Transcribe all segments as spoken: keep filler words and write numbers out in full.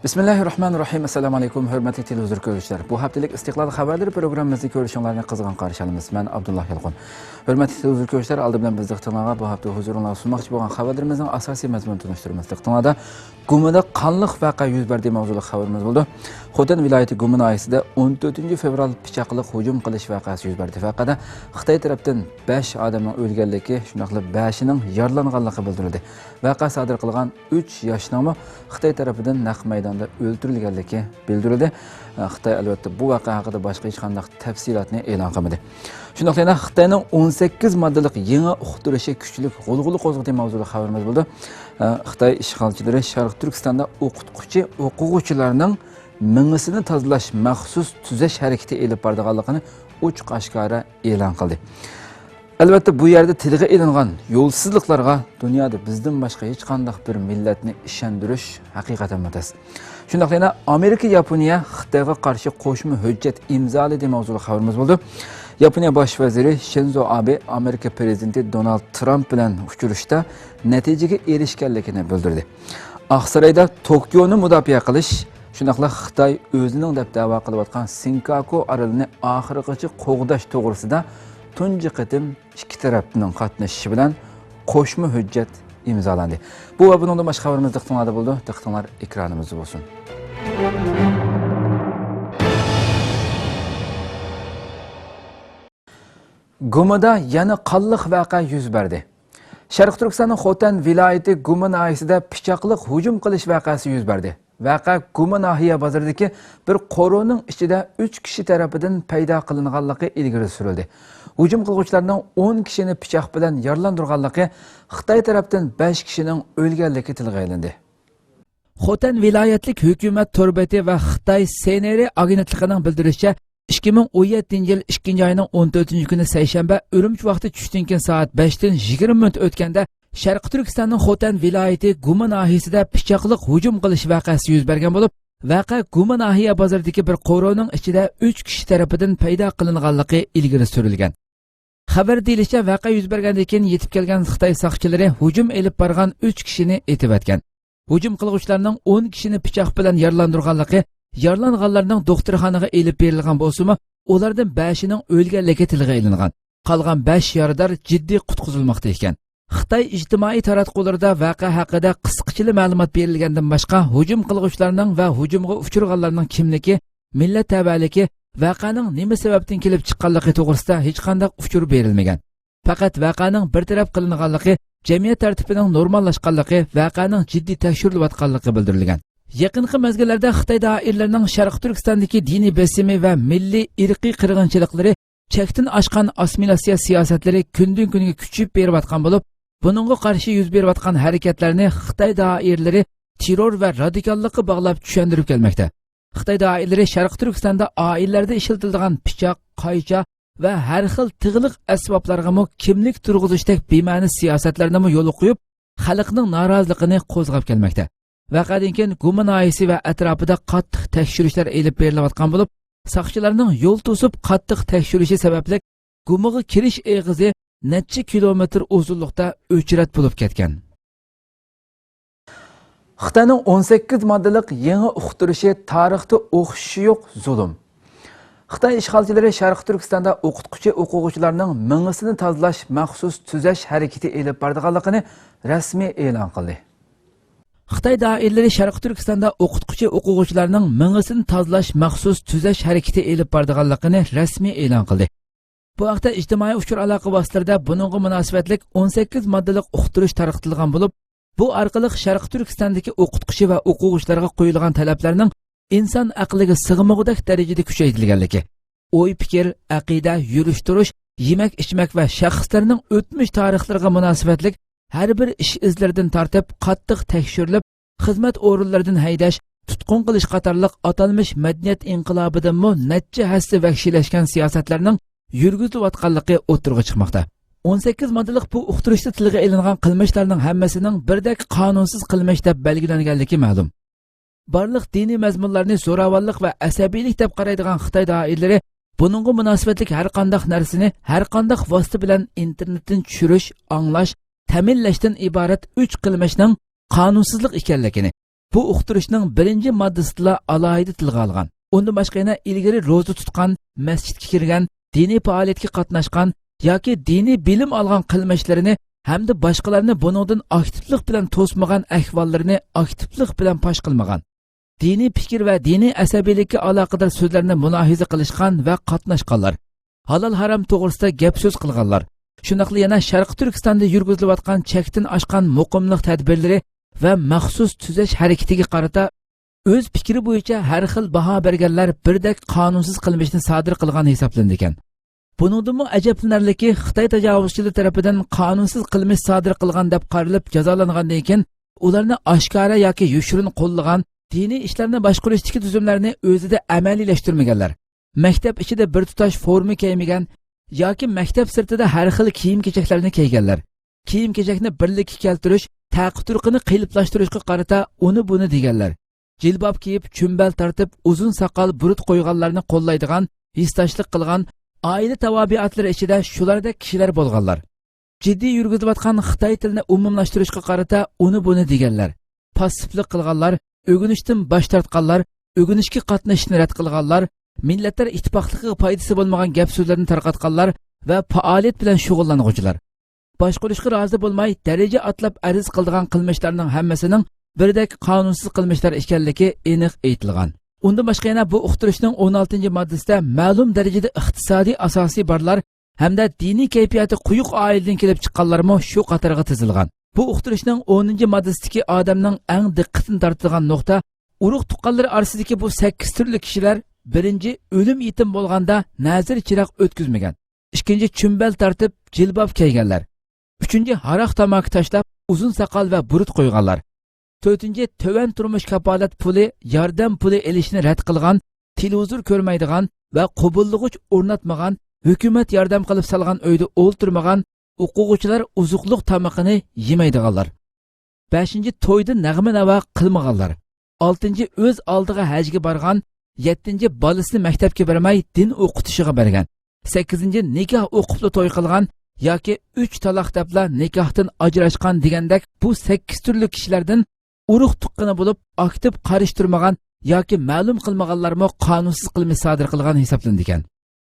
بىسمىللاھىررەھمانىررەھىم. ئەسسالامۇئەلەيكۇم، ھۆرمەتلىك تېلېۋىزور كۆرۈشلەر. بۇ ھەپتىلىك ئىستىقلال خەۋەرلىرى پروگراممىمىزنى كۆرۈشۈڭلارنى قىزغىن قارشى ئالىمىز. مەن ئابدۇللا يالقۇن. ھۆرمەتلىك تېلېۋىزور كۆرۈشلەر، ئالدى بىلەن بىز دىققىتىڭلارغا بۇ ھەپتە ھۇزۇرۇڭلارغا سۇنماقچى بولغان خەۋەرلىرىمىزنىڭ ئاساسىي مەزمۇنىنى تونۇشتۇرىمىز. دىققىتىڭلاردا، گۇمىدا قانلىق ۋەقە يۈز بەردى ماۋزۇلۇق خەۋىرىمىز بولىدۇ. خوتەن ۋىلايىتى گۇما ناھىيەسىدە ئون تۆتىنچى فېۋرال پىچاقلىق ھۇجۇم قىلىش ۋەقەسى يۈز بەردى. ۋەقەدە خىتاي تەرەپتىن بەش ئادەمنىڭ ئۆلگەنلىكى، شۇنداقلا بەشىنىڭ يارىلانغانلىقى بىلدۈرۈلدى. ۋەقە سادىر قىلغان ئۈچ ياشنىڭمۇ خىتاي تەرىپىدىن نەق مەيداندا ئۆلتۈرۈلگەنلىكى بىلدۈرۈلدى. خىتاي، ئەلۋەتتە، بۇ ۋەقە ھەققىدە باشقا ھېچقانداق تەپسىلاتنى ئېلان قىلمىدى. شۇنداقلا يەنە خىتاينىڭ ئون سەككىز ماددىلىق يېڭى ئۇقتۇرۇشى كۈچلۈك غۇلغۇلا قوزغىدى ماۋزۇلۇق خەۋىرىمىز بولىدۇ. خىتاي ئىشغالچىلىرى شەرقىي تۈركىستاندا ئوقۇتقۇچى، ئوقۇغۇچىلارنىڭ مېڭىسىنى تازىلاش مەخسۇس تۈزەش ھەرىكىتى ئېلىپ بارىدىغانلىقىنى ئوچۇق ئاشكارا ئېلان قىلدى. ئەلۋەتتە، بۇ يەردە تىلغا ئېلىنغان يولسىزلىقلارغا دۇنيادا بىزدىن باشقا ھېچقانداق بىر مىللەتنى ئىشەندۈرۈش ھەقىقەتەنمۇ تەس. شۇنداقلا يەنە ئامېرىكا، ياپونىيە خىتايغا قارشى قوشما ھۆججەت ئىمزالىدى ماۋزۇلۇق خەۋىرىمىز بولىدۇ. ياپونىيە باش ۋەزىرى شىنزو ئابې ئامېرىكا پىرېزىدېنتى دونالد ترامپ بىلەن ئۇچرىشىشتا نەتىجىگە ئېرىشكەنلىكىنى بىلدۈردى. ئاقسارايدا توكيونى مۇداپىئە قىلىش، شۇنداقلا خىتاي ئۆزىنىڭ دەپ دەۋا قىلىۋاتقان سىنكاكۇ ئارىلىنى ئاخىرغىچە قوغداش توغرىسىدا تۇنجى قېتىم ئىككى تەرەپنىڭ قاتنىشىشى بىلەن قوشما ھۆججەت ئىمزالاندى. بۇ ۋە بۇنىڭدىن باشقا خەۋىرىمىز دىققىتىڭلاردا بولىدۇ. دىققىتىڭلار ئېكرانىمىزدا بولسۇن. گۇمىدا يەنە قانلىق ۋەقە يۈز بەردى. شەرقىي تۈركىستاننىڭ خوتەن ۋىلايىتى گۇما ناھىيەسىدە پىچاقلىق ھۇجۇم قىلىش ۋەقەسى يۈز بەردى. ۋەقە گۇما ناھىيە بازىرىدىكى بىر قورۇنىڭ ئىچىدە ئۈچ كىشى تەرىپىدىن پەيدا قىلىنغانلىقى ئىلگىرى سۈرۈلدى. ھۇجۇم قىلغۇچىلارنىڭ ئون كىشىنى پىچاق بىلەن يارىلاندۇرغانلىقى، خىتاي تەرەپتىن بەش كىشىنىڭ ئۆلگەنلىكى تىلغا ئېلىندى. خوتەن ۋىلايەتلىك ھۆكۈمەت تور بېتى ۋە خىتاي سېنېرى ئاگېنتلىقىنىڭ بىلدۈرۈشىچە، ئىككى مىڭ ئون يەتتىنچى يىل ئىككىنچى ئاينىڭ ئون تۆتىنچى كۈنى سەيشەنبە ئۈرۈمچى ۋاقتى چۈشتىن كېيىن سائەت بەشتىن يىگىرمە مىنۇت ئۆتكەندە، شەرقىي تۈركىستاننىڭ خوتەن ۋىلايىتى گۇما ناھىيەسىدە پىچاقلىق ھۇجۇم قىلىش ۋەقەسى يۈز بەرگەن بولۇپ، ۋەقە گۇما ناھىيە بازىرىدىكى بىر قورۇنىڭ ئىچىدە ئۈچ كىشى تەرىپىدىن پەيدا قىلىنغانلىقى ئىلگىرى سۈرۈلگەن. خەۋەر دېيىلىشىچە، ۋەقە يۈز بەرگەندىن كېيىن يېتىپ كەلگەن خىتاي ساقچىلىرى ھۇجۇم ئېلىپ بارغان ئۈچ كىشىنى ئېتىۋەتكەن. ھۇجۇم قىلغۇچىلارنىڭ ئون كىشىنى پىچاق بىلەن يارىلاندۇرغانلىقى، يارىلانغانلارنىڭ دوختۇرخانىغا ئېلىپ بېرىلغان بولسىمۇ، ئۇلاردىن بەشىنىڭ ئۆلگەنلىكى تىلغا ئېلىنغان. قالغان بەش يارىدار جىددىي قۇتقۇزۇلماقتا ئىكەن. خىتاي ئىجتىمائىي تاراتقۇلىرىدا ۋەقە ھەققىدە قىسقىچىلا مەلۇمات بېرىلگەندىن باشقا، ھۇجۇم قىلغۇچىلارنىڭ ۋە ھۇجۇمغا ئۇچرىغانلارنىڭ كىملىكى، مىللەت تەۋەلىكى، ۋەقەنىڭ نېمە سەۋەبتىن كېلىپ چىققانلىقى توغرىسىدا ھېچقانداق ئۇچۇر بېرىلمىگەن. پەقەت ۋەقەنىڭ بىر تەرەپ قىلىنغانلىقى، جەمئىيەت تەرتىپىنىڭ نورماللاشقانلىقى، ۋەقەنىڭ جىددىي تەكشۈرۈلۈۋاتقانلىقى بىلدۈرۈلگەن. يېقىنقى مەزگىللەردە خىتاي دائىرىلىرىنىڭ شەرقىي تۈركىستاندىكى دىنىي بېسىمى ۋە مىللىي ئىرقىي قىرغىنچىلىقلىرى، چەكتىن ئاشقان ئاسسىمىلياتسىيە سىياسەتلىرى كۈندىن-كۈنگە كۈچىيىپ بېرىۋاتقان بولۇپ، بۇنىڭغا قارشى يۈز بېرىۋاتقان ھەرىكەتلەرنى خىتاي دائىرىلىرى تېررور ۋە رادىكاللىققا باغلاپ چۈشەندۈرۈپ كەلمەكتە. خىتاي دائىرىلىرى شەرقىي تۈركىستاندا ئائىلىلەردە ئىشلىتىلىدىغان پىچاق، قايچا ۋە ھەر خىل تىغلىق ئەسۋابلارغىمۇ كىملىك تۇرغۇزۇشتەك بىمەنە سىياسەتلەرنىمۇ يولغا قويۇپ، خەلقنىڭ نارازىلىقىنى قوزغاپ كەلمەكتە. ۋەقەدىن كېيىن گۇما ناھىيەسى ۋە ئەتراپىدا قاتتىق تەكشۈرۈشلەر ئېلىپ بېرىلىۋاتقان بولۇپ، ساقچىلارنىڭ يول توسۇپ قاتتىق تەكشۈرۈشى سەۋەبلىك گۇمىغا كىرىش ئېغىزى نەچچە كىلومېتىر ئۇزۇنلۇقتا ئۆچرەت بولۇپ كەتكەن. خىتاينىڭ ئون سەككىز ماددىلىق يېڭى ئۇقتۇرۇشى تارىختا ئوخشىشى يوق زۇلۇم. خىتاي ئىشغالچىلىرى شەرقىي تۈركىستاندا ئوقۇتقۇچى ئوقۇغۇچىلارنىڭ مېڭىسىنى تازىلاش مەخسۇس تۈزەش ھەرىكىتى ئېلىپ بارىدىغانلىقىنى رەسمىي ئېلان قىلدى. خىتاي دائىرىلىرى شەرقىي تۈركىستاندا ئوقۇتقۇچى ئوقۇغۇچىلارنىڭ مېڭىسىنى تازىلاش مەخسۇس تۈزەش ھەرىكىتى ئېلىپ بارىدىغانلىقىنى رەسمىي ئېلان قىلدى. بۇ ھەقتە ئىجتىمائىي ئۇچۇر ئالاقە ۋاسىتىلىرىدە بۇنىڭغا مۇناسىۋەتلىك ئون سەككىز ماددىلىق ئۇقتۇرۇش تارقىتىلغان بولۇپ، بۇ ئارقىلىق شەرقىي تۈركىستاندىكى ئوقۇتقۇچى ۋە ئوقۇغۇچىلارغا قويۇلغان تەلەپلەرنىڭ ئىنسان ئەقلىگە سىغمىغۇدەك دەرىجىدە كۈچەيتىلگەنلىكى، ئوي-پىكىر، ئەقىدە، يۈرۈش-تۇرۇش، يېمەك-ئىچمەك ۋە شەخسلەرنىڭ ئۆتمۈش تارىخلىرىغا مۇناسىۋەتلىك ھەر بىر ئىش ئىزلىرىدىن تارتىپ قاتتىق تەكشۈرۈلۈپ، خىزمەت ئورۇنلىرىدىن ھەيدەش، تۇتقۇن قىلىش قاتارلىق ئاتالمىش مەدەنىيەت ئىنقىلابىدىنمۇ نەچچە ھەسسە ۋەھشىيلەشكەن سىياسەتلەرنىڭ يۈرگۈزۈلۈۋاتقانلىقى ئوتتۇرىغا چىقماقتا. ئون سەككىز ماددىلىق بۇ ئۇقتۇرۇشتا تىلغا ئېلىنغان قىلمىشلارنىڭ ھەممىسىنىڭ بىردەك قانۇنسىز قىلمىش دەپ بەلگىلەنگەنلىكى مەلۇم. بارلىق دىنىي مەزمۇنلارنى زوراۋانلىق ۋە ئەسەبىيلىك دەپ قارايدىغان خىتاي دائىرىلىرى بۇنىڭغا مۇناسىۋەتلىك ھەرقانداق نەرسىنى ھەرقانداق ۋاسىتە بىلەن ئىنتېرنېتتىن چۈشۈرۈش، ئاڭلاش، تەمىنلەشتىن ئىبارەت ئۈچ قىلمىشنىڭ قانۇنسىزلىق ئىكەنلىكىنى، بۇ ئۇقتۇرۇشنىڭ بىرىنچى ماددىسىدىلا ئالاھىدە تىلغا ئالغان. ئۇندىن باشقا يەنە ئىلگىرى روزا تۇتقان، مەسچىتكە كىرگەن، دىنىي پائالىيەتكە قاتناشقان ياكى دىنىي بىلىم ئالغان قىلمىشلىرىنى ھەمدە باشقىلارنى بۇنىڭدىن ئاكتىپلىق بىلەن توسمىغان ئەھۋاللىرىنى ئاكتىپلىق بىلەن پاش قىلمىغان. دىنىي پىكىر ۋە دىنىي ئەسەبىيلىككە ئالاقىدار سۆزلەرنى مۇلاھىزە قىلىشقان ۋە قاتناشقانلار، ھالال-ھارام توغرىسىدا گەپ-سۆز قىلغانلار، شۇنداقلا يەنە شەرقىي تۈركىستاندا يۈرگۈزۈلۈۋاتقان چەكتىن ئاشقان مۇقىملىق تەدبىرلىرى ۋە مەخسۇس تۈزەش ھەرىكىتىگە قارىتا ئۆز پىكرى بويىچە ھەر خىل باھا بەرگەنلەر بىردەك قانۇنسىز قىلمىشنى سادىر قىلغان ھېسابلىنىدىكەن. بۇنىڭدىنمۇ ئەجەبلىنەرلىكى، خىتاي تاجاۋۇزچىلىرى تەرىپىدىن قانۇنسىز قىلمىش سادىر قىلغان دەپ قارىلىپ جازالانغاندىن كېيىن، ئۇلارنى ئاشكارا ياكى يوشۇرۇن قوللىغان، دىنىي ئىشلارنى باشقۇرۇشتىكى تۈزۈملەرنى ئۆزىدە ئەمەلىيلەشتۈرمىگەنلەر، مەكتەپ ئىچىدە بىر تۇتاش فورما كىيمىگەن ياكى مەكتەپ سىرتىدا ھەر خىل كىيىم-كېچەكلەرنى كىيگەنلەر، كىيىم-كېچەكنى بىرلىككە كەلتۈرۈش، تەقى-تۇرقىنى قېلىپلاشتۇرۇشقا قارىتا ئۇنى-بۇنى دېگەنلەر، جىلباب كىيىپ، چۈمبەل تارتىپ، ئۇزۇن ساقال، بۇرۇت قويغانلارنى قوللايدىغان، ھېسداشلىق قىلغان، ئائىلە تاۋابىئاتلىرى ئىچىدە شۇلاردەك كىشىلەر بولغانلار. جىددىي يۈرگۈزۈلۈۋاتقان خىتاي تىلىنى ئومۇملاشتۇرۇشقا قارىتا ئۇنى-بۇنى دېگەنلەر، پاسسىپلىق قىلغانلار، ئۆگىنىشتىن باش تارتقانلار، ئۆگىنىشكە قاتنىشىشنى رەت قىلغانلار، مىللەتلەر ئىتتىپاقلىقىغا پايدىسى بولمىغان گەپ-سۆزلەرنى تارقاتقانلار ۋە پائالىيەت بىلەن شۇغۇللانغۇچىلار. باشقۇرۇشقا رازى بولماي، دەرىجە ئاتلاپ ئەرز قىلىدىغان قىلمىشلارنىڭ ھەممىسىنىڭ بىردەك قانۇنسىز قىلمىشلار ئىكەنلىكى ئېنىق ئېيتىلغان. ئۇندىن باشقا يەنە بۇ ئۇقتۇرۇشنىڭ ئون ئالتىنچى ماددىسىدە مەلۇم دەرىجىدە ئىقتىسادىي ئاساسى بارلار ھەمدە دىنىي كەيپىياتى قويۇق ئائىلىدىن كېلىپ چىققانلارمۇ شۇ قاتارغا تىزىلغان. بۇ ئۇقتۇرۇشنىڭ ئونىنچى ماددىسىدىكى ئادەمنىڭ ئەڭ دىققىتىنى تارتىدىغان نۇقتا، ئۇرۇق-تۇغقانلىرى ئارىسىدىكى بۇ سەككىز تۈرلۈك كىشىلەر بىرىنچى ئۆلۈم يېتىم بولغاندا نەزىر-چىراغ ئۆتكۈزمىگەن، ئىككىنچى چۈمبەل تارتىپ جىلباب كىيگەنلەر، ئۈچىنچى ھاراق-تاماكا تاشلاپ ئۇزۇن ساقال ۋە بۇرۇت قويغانلار، تۆتىنچى تۆۋەن تۇرمۇش كاپالەت پۇلى، ياردەم پۇلى ئېلىشنى رەت قىلغان، تېلېۋىزور كۆرمەيدىغان ۋە قوبۇللىغۇچ ئورناتمىغان، ھۆكۈمەت ياردەم قىلىپ سالغان ئۆيدە ئولتۇرمىغان، ئوقۇغۇچىلار ئوزۇقلۇق تامىقىنى يېمەيدىغانلار، بەشىنچى تويدا نەغمە-ناۋا قىلمىغانلار، ئالتىنچى ئۆز ئالدىغا ھەجگە بارغان، يەتتىنچى بالىسىنى مەكتەپكە بەرمەي دىن ئوقۇتۇشىغا بەرگەن، سەككىزىنچى نىكاھ ئوقۇپلا توي قىلغان ياكى ئۈچ تالاق دەپلا نىكاھتىن ئاجراشقان دېگەندەك بۇ سەككىز تۈرلۈك كىشىلەردىن ئۇرۇق-تۇغقىنى بولۇپ ئاكتىپ قارشى تۇرمىغان ياكى مەلۇم قىلمىغانلارمۇ قانۇنسىز قىلمىش سادىر قىلغان ھېسابلىنىدىكەن.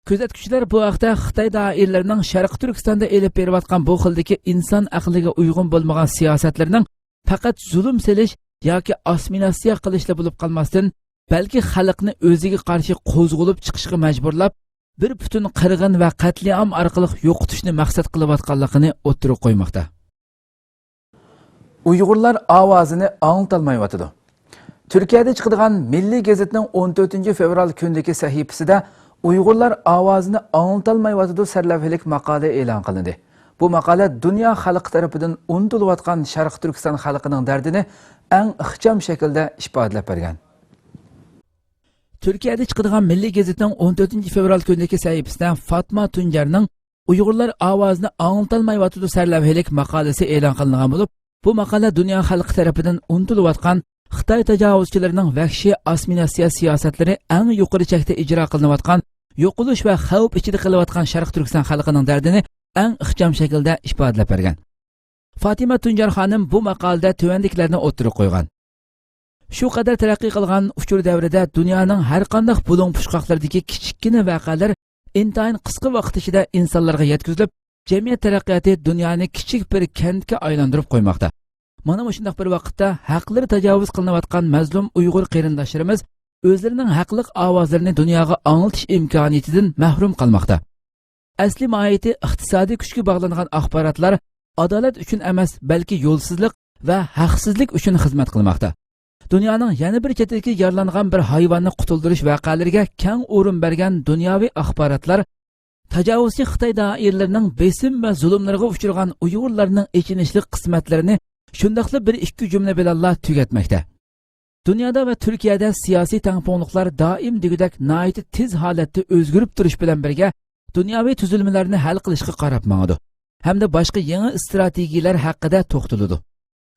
كۆزەتكۈچىلەر بۇ ھەقتە خىتاي دائىرىلىرىنىڭ شەرقىي تۈركىستاندا ئېلىپ بېرىۋاتقان بۇ خىلدىكى ئىنسان ئەقلىگە ئۇيغۇن بولمىغان سىياسەتلىرىنىڭ پەقەت زۇلۇم سېلىش ياكى ئاسسىمىلياتسىيە قىلىشلا بولۇپ قالماستىن، بەلكى خەلقنى ئۆزىگە قارشى قوزغىلىپ چىقىشقا مەجبۇرلاپ، بىر پۈتۈن قىرغىن ۋە قەتلىئام ئارقىلىق يوقىتىشنى مەقسەت قىلىۋاتقانلىقىنى ئوتتۇرىغا قويماقتا. ئۇيغۇرلار ئاۋازىنى ئاڭلىتالمايۋاتىدۇ. تۈركىيەدە چىقىدىغان مىللىي گېزىتنىڭ ئون تۆتىنچى فېۋرال كۈنىدىكى سەھىپىسىدە ئۇيغۇرلار ئاۋازىنى ئاڭلىتالمايۋاتىدۇ سەرلەۋھىلىك ماقالە ئېلان قىلىندى. بۇ ماقالە دۇنيا خەلقى تەرىپىدىن ئۇنتۇلۇۋاتقان شەرقىي تۈركىستان خەلقىنىڭ دەردىنى ئەڭ ئىخچام شەكىلدە ئىپادىلەپ بەرگەن. تۈركىيەدە چىقىدىغان مىللىي گېزىتنىڭ ئون تۆتىنچى فېۋرال كۈنىدىكى سەھىپىسىدە فاتما تۇنجارنىڭ ئۇيغۇرلار ئاۋازىنى ئاڭلىتالمايۋاتىدۇ سەرلەۋھىلىك ماقالىسى ئېلان قىلىنغان بولۇپ، بۇ ماقالە دۇنيا خەلقى تەرىپىدىن ئۇنتۇلۇۋاتقان خىتاي تاجاۋۇزچىلىرىنىڭ ۋەھشىي ئاسسىمىلياتسىيە سىياسەتلىرى ئەڭ يۇقىرى چەكتە ئىجرا قىلىنىۋاتقان، يوقىلىش ۋە خەۋپ ئىچىدە قېلىۋاتقان شەرقىي تۈركىستان خەلقىنىڭ دەردىنى ئەڭ ئىخچام شەكىلدە ئىپادىلەپ بەرگەن. فاتىمە تۇنجار خانىم بۇ ماقالىدە تۆۋەندىكىلەرنى ئوتتۇرىغا قويغان. شۇ قەدەر تەرەققىي قىلغان ئۇچۇر دەۋرىدە دۇنيانىڭ ھەر قانداق بۇلۇڭ-پۇچقاقلىرىدىكى كىچىككىنە ۋەقەلەر ئىنتايىن قىسقا ۋاقىت ئىچىدە ئىنسانلارغا يەتكۈزۈلۈپ، جەمئىيەت تەرەققىياتى دۇنيانى كىچىك بىر كەنتكە ئايلاندۇرۇپ قويماقتا. مانا مۇشۇنداق بىر ۋاقىتتا ھەقلىرى تاجاۋۇز قىلىنىۋاتقان مەزلۇم ئۇيغۇر قېرىنداشلىرىمىز ئۆزلىرىنىڭ ھەقلىق ئاۋازلىرىنى دۇنياغا ئاڭلىتىش ئىمكانىيىتىدىن مەھرۇم قالماقتا. ئەسلى ماھىيىتى ئىقتىسادىي كۈچكە باغلانغان ئاخباراتلار ئادالەت ئۈچۈن ئەمەس، بەلكى يولسىزلىق ۋە ھەقسىزلىك ئۈچۈن خىزمەت قىلماقتا. دۇنيانىڭ يەنە بىر چېتىدىكى يارىلانغان بىر ھايۋاننى قۇتۇلدۇرۇش ۋەقەلىرىگە كەڭ ئورۇن بەرگەن دۇنياۋى ئاخباراتلار تاجاۋۇزچى خىتاي دائىرىلىرىنىڭ بېسىم ۋە زۇلۇملىرىغا ئۇچرىغان ئۇيغۇرلارنىڭ ئېچىنىشلىق قىسمەتلىرىنى شۇنداقلا بىر ئىككى جۈملە بىلەنلا تۈگەتمەكتە. دۇنيادا ۋە تۈركىيەدە سىياسىي تەڭپۇڭلۇقلار دائىم دېگۈدەك ناھايىتى تېز ھالەتتە ئۆزگىرىپ تۇرۇش بىلەن بىرگە، دۇنياۋى تۈزۈلمىلەرنى ھەل قىلىشقا قاراپ ماڭىدۇ ھەمدە باشقا يېڭى ئىستراتېگىيەلەر ھەققىدە توختىلىدۇ.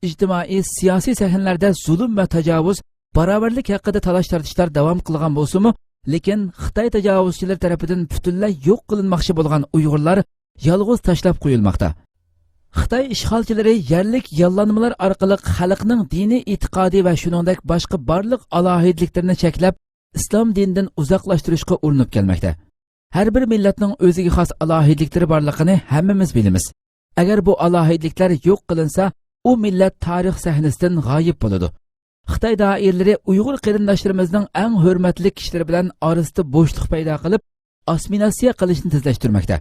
ئىجتىمائىي، سىياسىي سەھنىلەردە زۇلۇم ۋە تاجاۋۇز، باراۋەرلىك ھەققىدە تالاش-تارتىشلار داۋام قىلغان بولسىمۇ، لېكىن خىتاي تاجاۋۇزچىلىرى تەرىپىدىن پۈتۈنلەي يوق قىلىنماقچى بولغان ئۇيغۇرلار يالغۇز تاشلاپ قويۇلماقتا. خىتاي ئىشغالچىلىرى يەرلىك ياللانمىلار ئارقىلىق خەلقنىڭ دىنىي ئېتىقادى ۋە شۇنىڭدەك باشقا بارلىق ئالاھىدىلىكلىرىنى چەكلەپ، ئىسلام دىنىدىن ئۇزاقلاشتۇرۇشقا ئۇرۇنۇپ كەلمەكتە. ھەر بىر مىللەتنىڭ ئۆزىگە خاس ئالاھىدىلىكلىرى بارلىقىنى ھەممىمىز بىلىمىز. ئەگەر بۇ ئالاھىدىلىكلەر يوق قىلىنسا، ئۇ مىللەت تارىخ سەھنىسىدىن غايىب بولىدۇ. خىتاي دائىرىلىرى ئۇيغۇر قېرىنداشلىرىمىزنىڭ ئەڭ ھۆرمەتلىك كىشىلىرى بىلەن ئارىسىدا بوشلۇق پەيدا قىلىپ، ئاسسىمىلياتسىيە قىلىشنى تېزلەشتۈرمەكتە.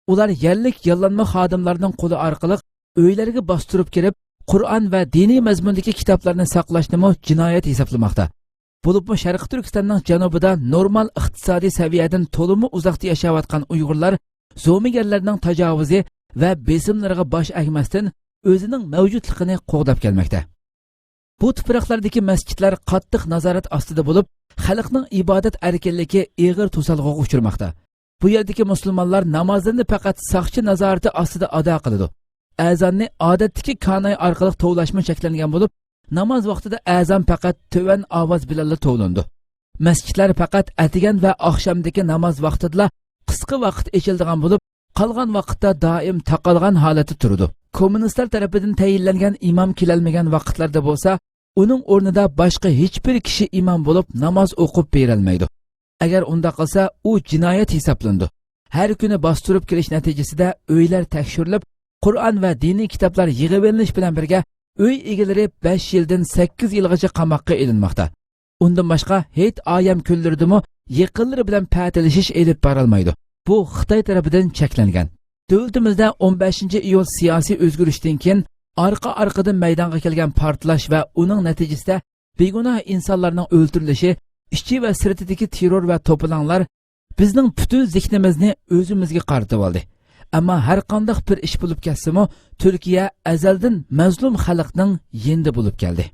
ئۇلار يەرلىك ياللانما خادىملارنىڭ قولى ئارقىلىق ئۆيلەرگە باستۇرۇپ كىرىپ، قۇرئان ۋە دىنىي مەزمۇندىكى كىتابلارنى ساقلاشنىمۇ جىنايەت ھېسابلىماقتا. بولۇپمۇ شەرقىي تۈركىستاننىڭ جەنۇبىدا نورمال ئىقتىسادىي سەۋىيەدىن تولىمۇ ئۇزاقتا ياشاۋاتقان ئۇيغۇرلار زومىگەرلەرنىڭ تاجاۋۇزى ۋە بېسىملىرىغا باش ئەگمەستىن، ئۆزىنىڭ مەۋجۇتلۇقىنى قوغداپ كەلمەكتە. بۇ تۇپراقلاردىكى مەسچىتلەر قاتتىق نازارەت ئاستىدا بولۇپ، خەلقنىڭ ئىبادەت ئەركىنلىكى ئېغىر توسالغۇغا ئۇچرىماقتا. بۇ يەردىكى مۇسۇلمانلار نامازلىرىنى پەقەت ساقچى نازارىتى ئاستىدا ئادا قىلىدۇ. ئەزاننى ئادەتتىكى كاناي ئارقىلىق توۋلاشمۇ چەكلەنگەن بولۇپ، ناماز ۋاقتىدا ئەزان پەقەت تۆۋەن ئاۋاز بىلەنلا توۋلىنىدۇ. مەسچىتلەر پەقەت ئەتىگەن ۋە ئاخشامدىكى ناماز ۋاقتىدىلا قىسقا ۋاقىت ئېچىلىدىغان بولۇپ، قالغان ۋاقىتتا دائىم تاقالغان ھالەتتە تۇرىدۇ. كوممۇنىستلار تەرىپىدىن تەيىنلەنگەن ئىمام كېلەلمىگەن ۋاقىتلاردا بولسا، ئۇنىڭ ئورنىدا باشقا ھېچبىر كىشى ئىمام بولۇپ ناماز ئوقۇپ بېرەلمەيدۇ. ئەگەر ئۇنداق قىلسا، ئۇ جىنايەت ھېسابلىنىدۇ. ھەر كۈنى باستۇرۇپ كىرىش نەتىجىسىدە ئۆيلەر تەكشۈرۈلۈپ، قۇرئان ۋە دىنىي كىتابلار يىغىۋېلىنىش بىلەن بىرگە، ئۆي ئىگىلىرى بەش يىلدىن سەككىز يىلغىچە قاماققا ئېلىنماقتا. ئۇندىن باشقا، ھېيت ئايەم كۈنلىرىدىمۇ يېقىنلىرى بىلەن پەتىلىشىش ئېلىپ بارالمايدۇ. بۇ خىتاي تەرىپىدىن چەكلەنگەن. دۆلىتىمىزدە ئون بەشىنچى ئىيۇل سىياسىي ئۆزگىرىشتىن كېيىن ئارقا-ئارقىدىن مەيدانغا كەلگەن پارتلاش ۋە ئۇنىڭ نەتىجىسىدە بىگۇناھ ئىنسانلارنىڭ ئۆلتۈرۈلۈشى، ئىچى ۋە سىرتىدىكى تېررور ۋە توپىلاڭلار بىزنىڭ پۈتۈن زېھنىمىزنى ئۆزىمىزگە قارىتىۋالدى. ئەمما ھەرقانداق بىر ئىش بولۇپ كەتسىمۇ، تۈركىيە ئەزەلدىن مەزلۇم خەلقنىڭ يېنىدا بولۇپ كەلدى.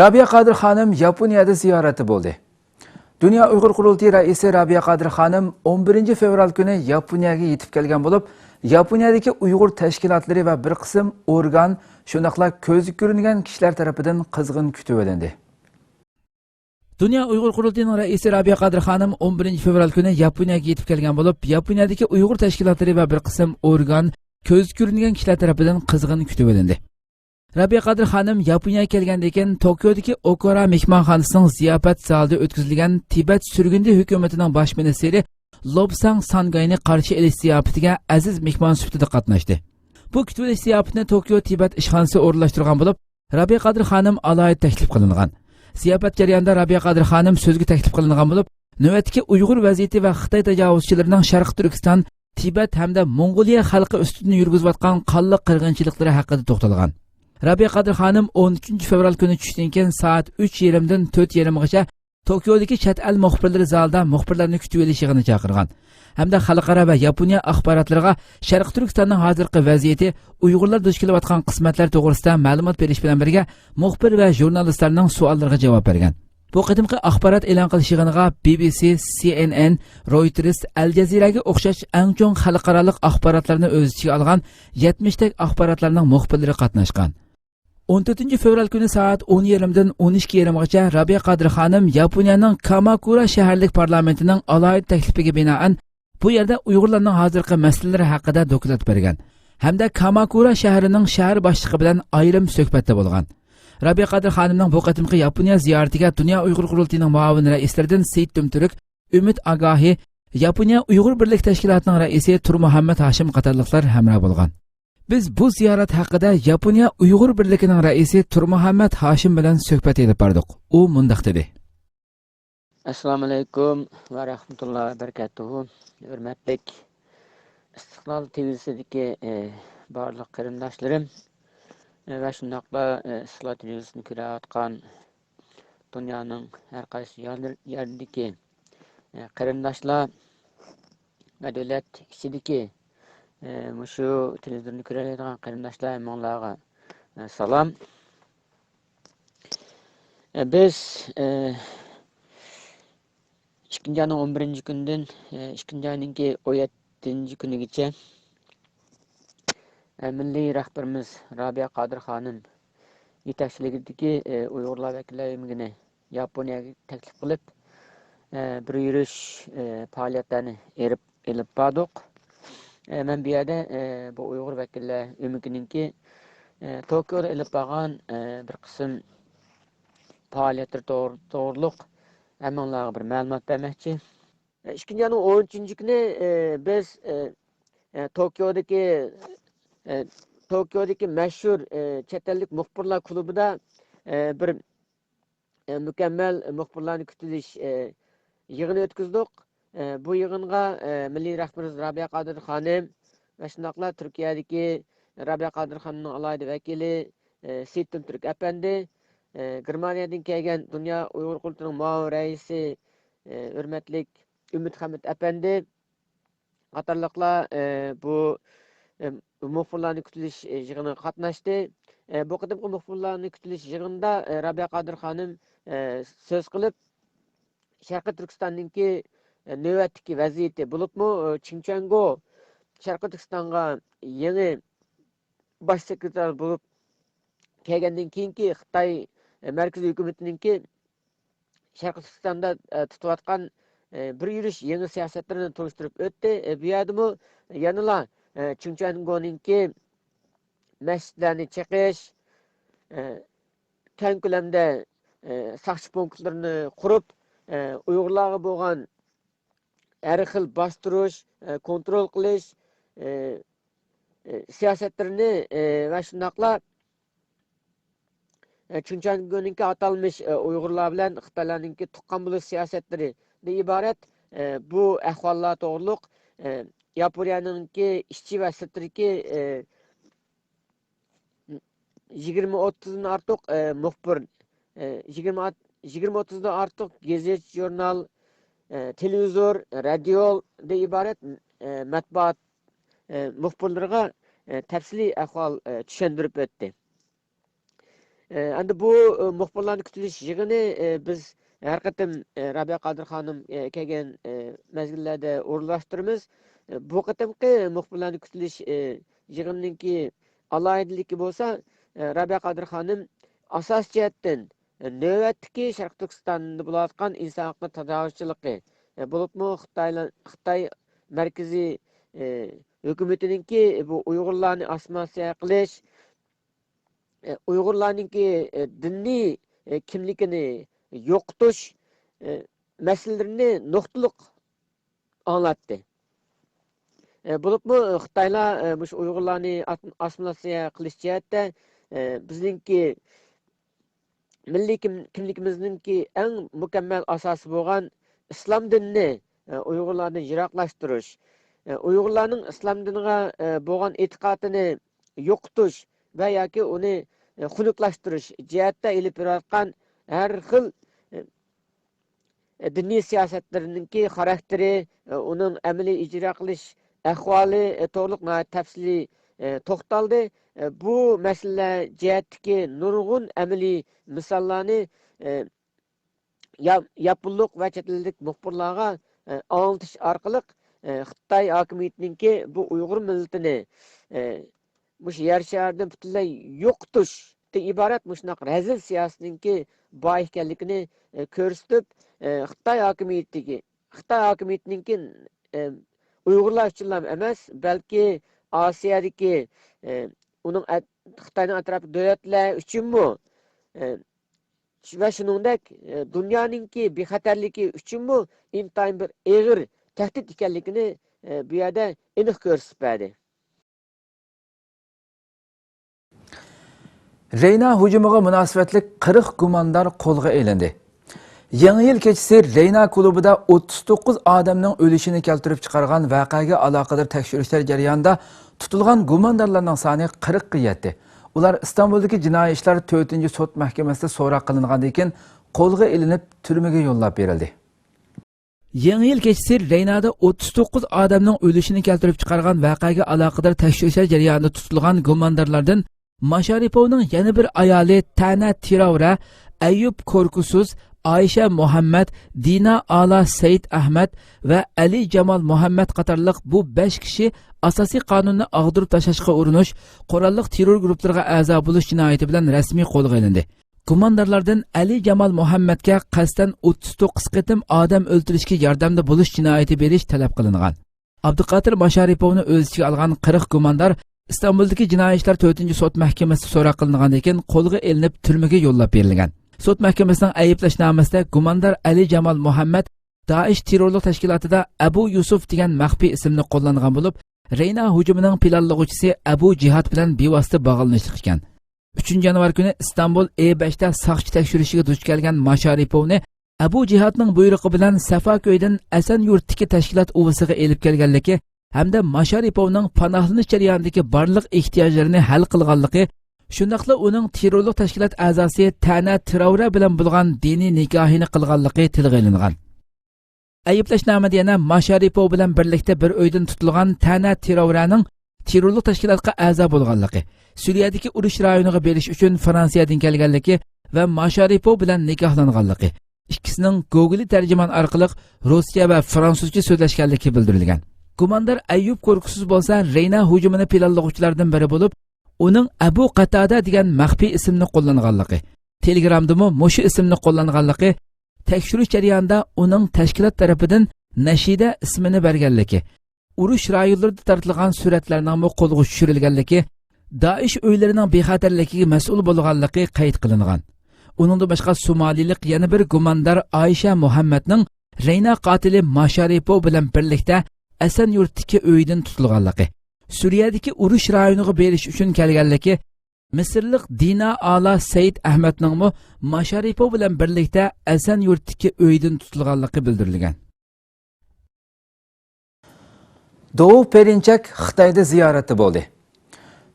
رابىيە قادىر خانىم ياپونىيەدە زىيارەتتە بولدى. دۇنيا ئۇيغۇر قۇرۇلتىيى رەئىسى رابىيە قادىر خانىم ئون بىرىنچى فېۋرال كۈنى ياپونىيەگە يېتىپ كەلگەن بولۇپ، ياپونىيەدىكى ئۇيغۇر تەشكىلاتلىرى ۋە بىر قىسىم ئورگان، شۇنداقلا كۆزگە كۆرۈنگەن كىشىلەر تەرىپىدىن قىزغىن كۈتۈۋېلىندى. دۇنيا ئۇيغۇر قۇرۇلتىيىنىڭ رەئىسى رابىيە قادىر خانىم ئون بىرىنچى فېۋرال كۈنى ياپونىيەگە يېتىپ كەلگەن بولۇپ، ياپونىيەدىكى ئۇيغۇر تەشكىلاتلىرى ۋە بىر قىسىم ئورگان، كۆزگە كۆرۈنگەن كىشىلەر تەرىپىدىن قىزغىن كۈتۈۋېلىندى. رابىيە قادىر خانىم ياپونىيەگە كەلگەندىن كېيىن، توكيودىكى ئوكورا مېھمانخانىسىنىڭ زىياپەت زالىدا ئۆتكۈزۈلگەن تىبەت سۈرگۈندە ھۆكۈمىتىنىڭ باش مىنىستىرى لوبساڭ سانگاينى قارشى ئېلىش زىياپىتىگە ئەزىز مېھمان سۈپىتىدە قاتناشتى. بۇ كۈتۈۋېلىش زىياپىتىنى توكيو تىبەت ئىشخانىسى ئورۇنلاشتۇرغان بولۇپ، رابىيە قادىر خانىم ئالاھىدە تەكلىپ قىلىنغان. زىياپەت جەريانىدا رابىيە قادىر خانىم سۆزگە تەكلىپ قىلىنغان بولۇپ، نۆۋەتتىكى ئۇيغۇر ۋەزىيىتى ۋە خىتاي تاجاۋۇزچىلىرىنىڭ شەرقىي تۈركىستان، تىبەت ھەمدە موڭغۇلىيە خەلقى ئۈستىدىن يۈرگۈزۈۋاتقان قانلىق قىرغىنچىلىقلىرى ھەققىدە توختالغان. رابىيە قادىر خانىم ئون ئۈچىنچى فېۋرال كۈنى چۈشتىن كېيىن سائەت ئۈچ يېرىمدىن تۆت يېرىمغىچە توكيودىكى چەت ئەل مۇخبىرلىرى زالىدا مۇخبىرلارنى كۈتۈۋېلىش يىغىنى چاقىرغان ھەمدە خەلقئارا ۋە ياپونىيە ئاخباراتلىرىغا شەرقىي تۈركىستاننىڭ ھازىرقى ۋەزىيىتى، ئۇيغۇرلار دۇچ كېلىۋاتقان قىسمەتلەر توغرىسىدا مەلۇمات بېرىش بىلەن بىرگە، مۇخبىر ۋە ژۇرنالىستلارنىڭ سوئاللىرىغا جاۋاب بەرگەن. بۇ قېتىمقى ئاخبارات ئېلان قىلىش يىغىنىغا بى بى سى، سى ئېن ئېن، رويتېرس، ئەل جەزىرەگە ئوخشاش ئەڭ چوڭ خەلقئارالىق ئاخباراتلارنى ئۆز ئىچىگە ئالغان يەتمىشتەك ئاخباراتلارنىڭ مۇخبىرلىرى قاتناشقان. ئون تۆتىنچى فېۋرال كۈنى سائەت ئون يېرىمدىن ئون ئىككى يېرىمغىچە رابىيە قادىر خانىم ياپونىيەنىڭ كاماكۇرا شەھەرلىك پارلامېنتىنىڭ ئالاھىدە تەكلىپىگە بىنائەن، بۇ يەردە ئۇيغۇرلارنىڭ ھازىرقى مەسىلىلىرى ھەققىدە دوكلات بەرگەن ھەمدە كاماكۇرا شەھىرىنىڭ شەھەر باشلىقى بىلەن ئايرىم سۆھبەتتە بولغان. رابىيە قادىر خانىمنىڭ بۇ قېتىمقى ياپونىيە زىيارىتىگە دۇنيا ئۇيغۇر قۇرۇلتىيىنىڭ مۇئاۋىن رەئىسلىرىدىن سېيىت دۈمتۈرك، ئۈمىد ئاگاھى، ياپونىيە ئۇيغۇر بىرلىك تەشكىلاتىنىڭ رەئىسى تۇرمۇھەممەت ھاشىم قاتارلىقلار ھەمراھ بولغان. بىز بۇ زىيارەت ھەققىدە ياپونىيە ئۇيغۇر بىرلىكىنىڭ رەئىسى تۇرمۇھەممەت ھاشىم بىلەن سۆھبەت ئېلىپ باردۇق. ئۇ مۇنداق دېدى. ئەسسالامۇئەلەيكۇم ۋە رەھمەتۇللا ۋە بەرىكاتۇھۇ. ھۆرمەتلىك ئىستىقلال تىۋىسىدىكى، ئى، بارلىق قېرىنداشلىرىم، ئى، ۋە شۇنداقلا، ئى، ئىستىقلال تىۋىسىنى كۆرۈۋاتقان دۇنيانىڭ ھەر قايسى يەرلىرى، يەردىكى، ئى، قېرىنداشلار ۋە دۆلەت ئىچىدىكى، ئى، مۇشۇ تېلېۋىزورنى كۆرەلەيدىغان قېرىنداشلار ھەممىڭلارغا، ئى، سالام. ئى، بىز، ئى، ئىككىنچى ئاينىڭ ئون بىرىنچى كۈنىدىن، ئى، ئىككىنچى ئاينىڭكى ئون يەتتىنچى كۈنىگىچە، ئى، مىللىي رەھبىرىمىز رابىيە قادىر خانىم يېتەكچىلىكىدىكى، ئى، ئۇيغۇرلار ۋەكىللەر يىغىنى ياپونىيەگە تەكلىپ قىلىپ، ئى، بىر يۈرۈش، ئى، پائالىيەتلەرنى ئېلىپ، ئېلىپ باردۇق. ئە، مەن بۇ يەردە، ئە، بۇ ئۇيغۇر ۋەكىللەر ئۆمىكىنىڭكى، ئە، توكيودا ئېلىپ بارغان، ئە، بىر قىسىم پائالىيەتلىرى توغرا-، توغرۇلۇق ھەممىڭلارغا بىر مەلۇمات بەرمەكچى. ئە، ئىككىنچى ئاينىڭ ئون ئۈچىنچى كۈنى، ئە، بىز، ئە، ئە، توكيودىكى، ئە، توكيودىكى مەشھۇر، ئە، چەت ئەللىك مۇخبىرلار كۇلۇبىدا، ئە، بىر، ئە، مۇكەممەل مۇخبىرلارنى كۈتۈۋېلىش، ئە، يىغىنى ئۆتكۈزدۇق. ئە، بۇ يىغىنغا، ئە، مىللىي رەھبىرىمىز رابىيە قادىر خانىم ۋە شۇنداقلا تۈركىيەدىكى رابىيە قادىر خانىمنىڭ ئالاھىدە ۋەكىلى، ئە، سېيىتتىن تۈرك ئەپەندى، ئە، گېرمانىيەدىن كەلگەن دۇنيا ئۇيغۇر قۇرۇلتىيىنىڭ مۇئاۋىن رەئىسى، ئە، ھۆرمەتلىك ئۈمىد خەمىت ئەپەندى، قاتارلىقلار، ئە، بۇ، ئە، مۇخبىرلارنى كۈتۈۋېلىش، ئە، يىغىنىغا قاتناشتى. ئە، بۇ قېتىمقى مۇخبىرلارنى كۈتۈۋېلىش يىغىنىدا، ئە، رابىيە قادىر خانىم، ئە، سۆز قىلىپ، شەرقىي تۈركىستاننىڭكى، ئە، نۆۋەتتىكى ۋەزىيىتى، بولۇپمۇ، ئە، چىڭ چۈەنگو شەرقىي تۈركىستانغا يېڭى باش سېكرېتار بولۇپ كەلگەندىن كېيىنكى خىتاي، ئە، مەركىزىي ھۆكۈمىتىنىڭكى شەرقىي تۈركىستاندا، ئە، تۇتۇۋاتقان، ئە، بىر يۈرۈش يېڭى سىياسەتلىرىنى تونۇشتۇرۇپ ئۆتتى. ئە، بۇ يەردىمۇ يەنىلا، ئە، چىڭ چۈەنگونىڭكى مەسچىتلەرنى چېقىش، ئە، كەڭ كۆلەمدە، ئە، ساقچى پونكىتلىرىنى قۇرۇپ، ئە، ئۇيغۇرلارغا بولغان ھەر خىل باستۇرۇش، ئە، كونترول قىلىش، ئە، ئە، سىياسەتلىرىنى، ئە، ۋە شۇنداقلا، ئە، چىڭ چۈەنگونىڭكى ئاتالمىش، ئە، ئۇيغۇرلار بىلەن خىتايلارنىڭكى تۇغقان بولۇش سىياسەتلىرىدىن ئىبارەت، ئە، بۇ ئەھۋاللار توغرۇلۇق، ئە، ياپونىيەنىڭكى ئىچى ۋە سىرتىدىكى، ئە، يىگىرمە ئوتتۇزدىن ئارتۇق، ئە، مۇخبىر، ئە، يىگىرمە، يىگىرمە ئوتتۇزدىن ئارتۇق گېزىت، ژۇرنال، ئە، تېلېۋىزور، رادىيودىن ئىبارەت، ئە، مەتبۇئات، ئە، مۇخبىرلىرىغا، ئە، تەپسىلىي ئەھۋال، ئە، چۈشەندۈرۈپ ئۆتتى. ئە، ئەمدى بۇ، ئە، مۇخبىرلارنى كۈتۈۋېلىش يىغىنى، ئە، بىز ھەر قېتىم، ئە، رابىيە قادىر خانىم، ئە، كەلگەن، ئە، مەزگىللەردە ئورۇنلاشتۇرىمىز. ئە، بۇ قېتىمقى مۇخبىرلارنى كۈتۈۋېلىش، ئە، يىغىنىنىڭكى ئالاھىدىلىكى بولسا، ئە، رابىيە قادىر خانىم ئاساسىي جەھەتتىن، ئە، نۆۋەتتىكى شەرقىي تۈركىستاندا بولۇۋاتقان ئىنسان ھەققى تاجاۋۇزچىلىقى، ئە، بولۇپمۇ خىتايلا-، خىتاي مەركىزىي، ئە، ھۆكۈمىتىنىڭكى بۇ ئۇيغۇرلارنى ئاسسىمىلياتسىيە قىلىش، ئە، ئۇيغۇرلارنىڭكى، ئە، دىنىي، ئە، كىملىكىنى يوقىتىش، ئە، مەسىلىلىرىنى نۇقتىلىق ئاڭلاتتى. ئە، بولۇپمۇ خىتايلار، ئە، مۇشۇ ئۇيغۇرلارنى ئات-، ئاسسىمىلياتسىيە قىلىش جەھەتتە، ئە، بىزنىڭكى مىللىي كىم-، كىملىكىمىزنىڭكى ئەڭ مۇكەممەل ئاساسى بولغان ئىسلام دىنىنى، ئە، ئۇيغۇرلاردىن يىراقلاشتۇرۇش، ئە، ئۇيغۇرلارنىڭ ئىسلام دىنىغا، ئە، بولغان ئېتىقادىنى يوقىتىش ۋە ياكى ئۇنى، ئە، خۇنۈكلاشتۇرۇش جەھەتتە ئېلىپ بېرىۋاتقان ھەر خىل، ئە، دىنىي سىياسەتلىرىنىڭكى خاراكتېرى، ئۇنىڭ ئەمەلىي ئىجرا قىلىش ئەھۋالى توغرۇلۇق ناھايىتى تەپسىلىي توختالدى. بۇ مەسىلىلەر جەھەتتىكى نۇرغۇن ئەمەلىي مىساللارنى يا-، ياپونلۇق ۋە چەت ئەللىك مۇخبىرلارغا ئاڭلىتىش ئارقىلىق خىتاي ھاكىمىيىتىنىڭكى بۇ ئۇيغۇر مىللىتىنى مۇشۇ يەر شارىدىن پۈتۈنلەي يوقىتىشتىن ئىبارەت مۇشۇنداق رەزىل سىياسىتىنىڭكى بار ئىكەنلىكىنى، ئە، كۆرسىتىپ، ئە، خىتاي ھاكىمىيىتىگە، خىتاي ھاكىمىيىتىنىڭكى، ئە، ئۇيغۇرلار ئۈچۈنلا ئەمەس، بەلكى ئاسىيادىكى، ئە، ئۇنىڭ ئەت-، خىتاينىڭ ئەتراپىدىكى دۆلەتلەر ئۈچۈنمۇ، ئە، ۋە شۇنىڭدەك، ئە، دۇنيانىڭكى بىخەتەرلىكى ئۈچۈنمۇ ئىنتايىن بىر ئېغىر تەھدىت ئىكەنلىكىنى، ئە، بۇ يەردە ئېنىق كۆرسىتىپ بەردى. رەينا ھۇجۇمىغا مۇناسىۋەتلىك قىرىق گۇماندار قولغا ئېلىندى. يېڭى يىل كېچىسى رەينا كۇلۇبىدا ئوتتۇز توققۇز ئادەمنىڭ ئۆلۈشىنى كەلتۈرۈپ چىقارغان ۋەقەگە ئالاقىدار تەكشۈرۈشلەر جەريانىدا تۇتۇلغان گۇماندارلارنىڭ سانى قىرىققا يەتتى. ئۇلار ئىستانبۇلدىكى جىنايى ئىشلار تۆتىنچى سوت مەھكىمىسىدە سوراق قىلىنغاندىن كېيىن قولغا ئېلىنىپ، تۈرمىگە يوللاپ بېرىلدى. يېڭى يىل كېچىسى رەينادا ئوتتۇز توققۇز ئادەمنىڭ ئۆلۈشىنى كەلتۈرۈپ چىقارغان ۋەقەگە ئالاقىدار تەكشۈرۈشلەر جەريانىدا تۇتۇلغان گۇماندارلاردىن ماشارىپوۋنىڭ يەنە بىر ئايالى تەنە تىراۋرە، ئەييۇب كوركۇسۇز، ئايشە مۇھەممەد، دىنا ئالا سەيىت ئەھمەد ۋە ئەلى جامال مۇھەممەد قاتارلىق بۇ بەش كىشى ئاساسىي قانۇننى ئاغدۇرۇپ تاشلاشقا ئۇرۇنۇش، قوراللىق تېررور گۇرۇپپىلىرىغا ئەزا بولۇش جىنايىتى بىلەن رەسمىي قولغا ئېلىندى. گۇماندارلاردىن ئەلى جامال مۇھەممەدكە قەستەن ئوتتۇز توققۇز قېتىم ئادەم ئۆلتۈرۈشكە ياردەمدە بولۇش جىنايىتى بېرىش تەلەپ قىلىنغان. ئابدۇقادىر ماشارىپوۋنى ئۆز ئىچىگە ئالغان قىرىق گۇماندار ئىستانبۇلدىكى جىنايى ئىشلار تۆتىنچى سوت مەھكىمىسىدە سوراق قىلىنغاندىن كېيىن قولغا ئېلىنىپ، تۈرمىگە يوللاپ بېرىلگەن. سوت مەھكىمىسىنىڭ ئەيىبلەشنامىسىدە گۇماندار ئەلى جامال مۇھەممەد دائىش تېررورلۇق تەشكىلاتىدا ئەبۇ يۈسۈف دېگەن مەخپىي ئىسىمنى قوللانغان بولۇپ، رەينا ھۇجۇمىنىڭ پىلانلىغۇچىسى ئەبۇ جىھاد بىلەن بىۋاسىتە باغلىنىشلىق ئىكەن. ئۈچىنچى يانۋار كۈنى ئىستانبۇل ئى بەشتە ساقچى تەكشۈرۈشىگە دۇچ كەلگەن ماشارىپوۋنى ئەبۇ جىھادنىڭ بۇيرۇقى بىلەن سەفاكۆيدىن ئەسەنيۇرتتىكى تەشكىلات ئۇۋىسىغا ئېلىپ كەلگەنلىكى ھەمدە ماشارىپوۋنىڭ پاناھلىنىش جەريانىدىكى بارلىق ئېھتىياجلىرىنى ھەل قىلغانلىقى، شۇنداقلا ئۇنىڭ تېررورلۇق تەشكىلات ئەزاسى تەنە تراۋرە بىلەن بولغان دىنىي نىكاھىنى قىلغانلىقى تىلغا ئېلىنغان. ئەيىبلەشنامىدە يەنە ماشارىپوۋ بىلەن بىرلىكتە بىر ئۆيدىن تۇتۇلغان تەنە تراۋرەنىڭ تېررورلۇق تەشكىلاتقا ئەزا بولغانلىقى، سۈرىيەدىكى ئۇرۇش رايونىغا بېرىش ئۈچۈن فرانسىيەدىن كەلگەنلىكى ۋە ماشارىپوۋ بىلەن نىكاھلانغانلىقى، ئىككىسىنىڭ گوگولى تەرجىمان ئارقىلىق روسىيە ۋە فرانسۇزچە سۆزلەشكەنلىكى بىلدۈرۈلگەن. گۇماندار ئەييۇب كوركۇسىز بولسا رەينا ھۇجۇمىنى پىلانلىغۇچىلاردىن بىرى بولۇپ، ئۇنىڭ ئەبۇ قاتادە دېگەن مەخپىي ئىسىمنى قوللانغانلىقى، تېلېگرامدىمۇ مۇشۇ ئىسىمنى قوللانغانلىقى، تەكشۈرۈش جەريانىدا ئۇنىڭ تەشكىلات تەرىپىدىن نەشىدە ئىسمىنى بەرگەنلىكى، ئۇرۇش رايونلىرىدا تارتىلغان سۈرەتلەرنىڭمۇ قولغا چۈشۈرۈلگەنلىكى، دائىش ئۆيلىرىنىڭ بىخەتەرلىكىگە مەسئۇل بولغانلىقى قەيت قىلىنغان. ئۇنىڭدىن باشقا، سومالىلىق يەنە بىر گۇماندار ئايشە مۇھەممەدنىڭ رەينا قاتىلى ماشارىپوۋ بىلەن بىرلىكتە ئەسەنيۇرتتىكى ئۆيىدىن تۇتۇلغانلىقى، سۈرىيەدىكى ئۇرۇش رايونىغا بېرىش ئۈچۈن كەلگەنلىكى، مىسىرلىق دىنا ئالا سەيىد ئەھمەدنىڭمۇ ماشارىپوۋ بىلەن بىرلىكتە ئەسەنيۇرتتىكى ئۆيىدىن تۇتۇلغانلىقى بىلدۈرۈلگەن. دوۋ پېرىنچەك خىتايدا زىيارەتتە بولدى.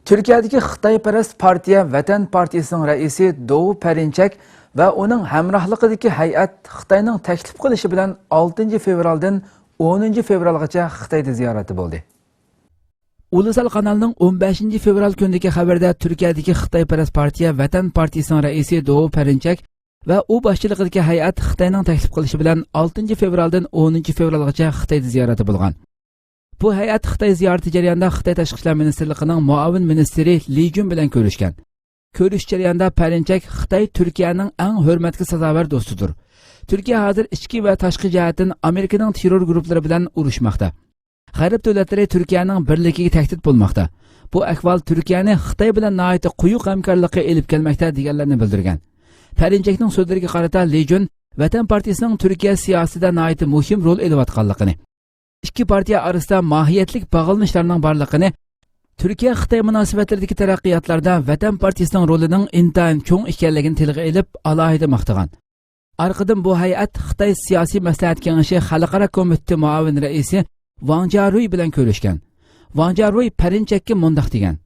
تۈركىيەدىكى خىتايپەرەس پارتىيە ۋەتەن پارتىيىسىنىڭ رەئىسى دوۋ پېرىنچەك ۋە ئۇنىڭ ھەمراھلىقىدىكى ھەيئەت خىتاينىڭ تەكلىپ قىلىشى بىلەن ئالتىنچى فېۋرالدىن ئونىنچى فېۋرالغىچە خىتايدا زىيارەتتە بولدى. ئۇلۇسەل قانالنىڭ ئون بەشىنچى فېۋرال كۈنىدىكى خەۋىرىدە تۈركىيەدىكى خىتايپەرەس پارتىيە ۋەتەن پارتىيىسىنىڭ رەئىسى دوۋ پېرىنچەك ۋە ئۇ باشچىلىقىدىكى ھەيئەت خىتاينىڭ تەكلىپ قىلىشى بىلەن ئالتىنچى فېۋرالدىن ئونىنچى فېۋرالغىچە خىتايدا زىيارەتتە بولغان. بۇ ھەيئەت خىتاي زىيارىتى جەريانىدا خىتاي تاشقى ئىشلار مىنىستىرلىقىنىڭ مۇئاۋىن مىنىستىرى لى جۈن بىلەن كۆرۈشكەن. كۆرۈشۈش جەريانىدا پېرىنچەك خىتاي تۈركىيەنىڭ ئەڭ ھۆرمەتكە سازاۋەر دوستىدۇر. تۈركىيە ھازىر ئىچكى ۋە تاشقى جەھەتتىن ئامېرىكىنىڭ تېررور گۇرۇپپىلىرى بىلەن ئۇرۇشماقتا. غەرب دۆلەتلىرى تۈركىيەنىڭ بىرلىكىگە تەھدىت بولماقتا. بۇ ئەھۋال تۈركىيەنى خىتاي بىلەن ناھايىتى قويۇق ھەمكارلىققا ئېلىپ كەلمەكتە، دېگەنلەرنى بىلدۈرگەن. پېرىنچەكنىڭ سۆزلىرىگە قارىتا، لى جۈن ۋەتەن پارتىيىسىنىڭ تۈركىيە سىياسىتىدە ناھايىتى مۇھىم رول ئېلىۋاتقانلىقىنى، ئىككى پارتىيە ئارىسىدا ماھىيەتلىك باغلىنىشلارنىڭ بارلىقىنى، تۈركىيە-خىتاي مۇناسىۋەتلىرىدىكى تەرەققىياتلاردا ۋەتەن پارتىيىسىنىڭ رولىنىڭ ئىنتايىن چوڭ ئىكەنلىكىنى تىلغا ئېلىپ، ئالاھىدە ماختىغان. ئارقىدىن بۇ ھەيئەت خىتاي سىياسىي مەسلىھەت كېڭىشى خەلقئارا كومىتېتى مۇئاۋىن رەئىسى ۋاڭ جيارۇي بىلەن كۆرۈشكەن. ۋاڭ جيارۇي پېرىنچەككە مۇنداق دېگەن: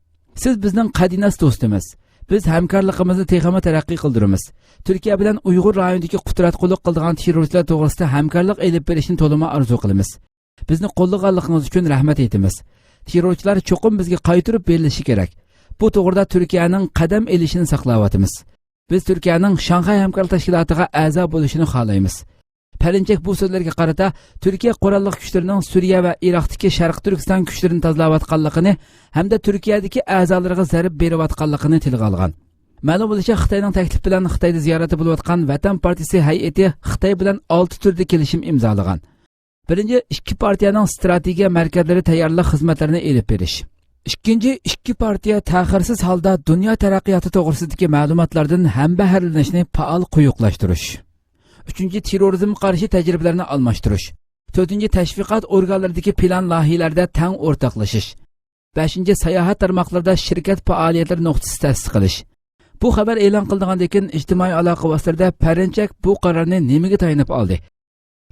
«سىز بىزنىڭ قەدىناس دوستىمىز. بىز ھەمكارلىقىمىزنى تېخىمۇ تەرەققىي قىلدۇرىمىز. تۈركىيە بىلەن ئۇيغۇر رايونىدىكى قۇتراتقۇلۇق قىلىدىغان تېررورچىلار توغرىسىدا ھەمكارلىق ئېلىپ بېرىشنى تولىمۇ ئارزۇ قىلىمىز. بىزنى قوللىغانلىقىڭىز ئۈچۈن رەھمەت ئېيتىمىز. تېررورچىلار چوقۇم بىزگە قايتۇرۇپ بېرىلىشى كېرەك. بۇ توغرىدا تۈركىيەنىڭ قەدەم ئېلىشىنى ساقلاۋاتىمىز. بىز تۈركىيەنىڭ شاڭخەي ھەمكارلىق تەشكىلاتىغا ئەزا بولۇشىنى خالايمىز.» پېرىنچەك بۇ سۆزلەرگە قارىتا تۈركىيە قوراللىق كۈچلىرىنىڭ سۈرىيە ۋە ئىراقتىكى شەرقىي تۈركىستان كۈچلىرىنى تازىلاۋاتقانلىقىنى ھەمدە تۈركىيەدىكى ئەزالىرىغا زەربە بېرىۋاتقانلىقىنى تىلغا ئالغان. مەلۇم بولۇشىچە، خىتاينىڭ تەكلىپى بىلەن خىتايدا زىيارەتتە بولۇۋاتقان ۋەتەن پارتىيىسى ھەيئىتى خىتاي بىلەن ئالتە تۈردە كېلىشىم ئىمزالىغان. بىرىنچى، ئىككى پارتىيەنىڭ ئىستراتېگىيە مەركەزلىرى تەييارلىق خىزمەتلىرىنى ئېلىپ بېرىش. ئىككىنچى، ئىككى پارتىيە تەخىرسىز ھالدا دۇنيا تەرەققىياتى توغرىسىدىكى مەلۇماتلاردىن ھەمبەھىرلىنىشنى پائال قويۇقلاشتۇرۇش. ئۈچىنچى، تېررورىزمغا قارشى تەجرىبىلەرنى ئالماشتۇرۇش. تۆتىنچى، تەشۋىقات ئورگانلىرىدىكى پىلان لايىھەلەردە تەڭ ئورتاقلىشىش. بەشىنچى، ساياھەت تارماقلىرىدا شىركەت پائالىيەتلىرى نۇقتىسى تەسىس قىلىش. بۇ خەۋەر ئېلان قىلىنغاندىن كېيىن ئىجتىمائىي ئالاقە ۋاسىتىلىرىدە پېرىنچەك بۇ قارارنى نېمىگە تايىنىپ ئالدى؟